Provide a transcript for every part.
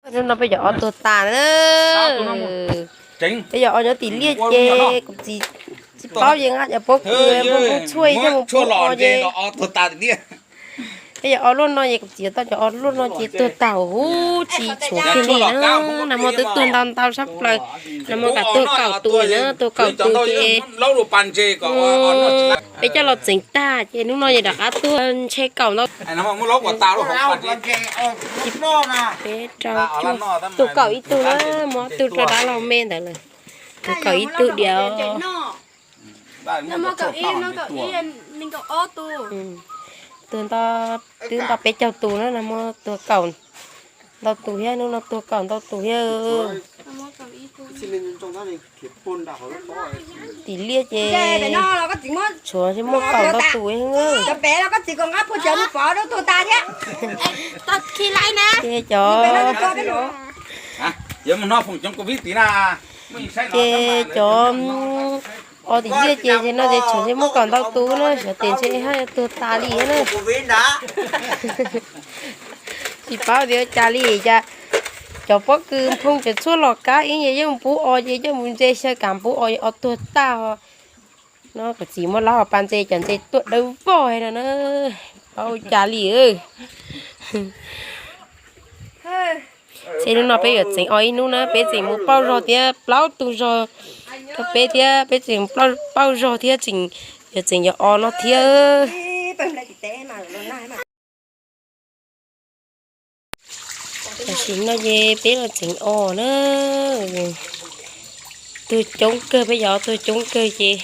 Hnub no peb cov o tuag tas na. Peb cov o nyob tim liaj ces kuv txiv tsis paub ces nqa cov pob kws mus mus tshuaj coj mus pub o ces peb cov o luaj no ces kuv txiv tau cov o luaj no ces tuag tas huv tsis tshuav kiag li na. Nag hmo twb tuag ntau ntau sab plaws, nag hmo kam tuag kaum tus na, tuag kaum tus ces peb coj los txeev tag ces hnub no ces rov qab tuag ntshe kaum ntau. Peb rau cuaj, tuag kaum ib tug na, muab ob tug rau dab laug me ntawd lawm. Tuag kaum ib tug diam. Tuag ntau, twb ntau peb caug tus na, nag hmo tuag kaum ntau tus thiab, hnub no tuag kaum ntau tus thiab. Tim liaj ces tshuav muaj kaum ntau tus. Ces cov, ces cov o tim liaj ces no ces tshuav ntshe muaj kaum ntau tus na, xyov tes ntshe haj tuag tas li na. Tsis paub tias ua cas li cas, cov pob kws nphoo cov tshuaj los kab ib ces yeej pub o ces coj mus ntse xyaw kam pub o o tuag tag. No kuv txiv muab laub hau pas ntse cov ntse tuaj dawb vog no na, paub ua cas li. Ces hnub no peb yuav txeev o ib hnub na, peb tseem mus pauj zog thiab plaub tug zog rau peb thiab, peb tseem pauj zog thiab tseem yuav txeev cov o no thiab. Tam sim no ces peb los txeev o na, tuag coob kawg, peb cov o tuag coob kawg ces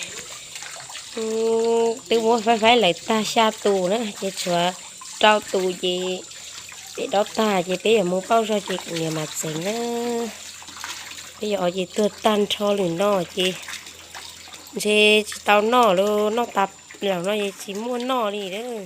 twb muab faib faib lawm tag xya tus na, ces tshuav rau tus ces peb dob tag ces peb yuav mus pauj zog ces kuv niam mam txeev na. Peb cov o ces tuag tag nrho li no ces ntshe tsis tau noj lawm, noj tas plaws no ces tsis muaj noj li lawm.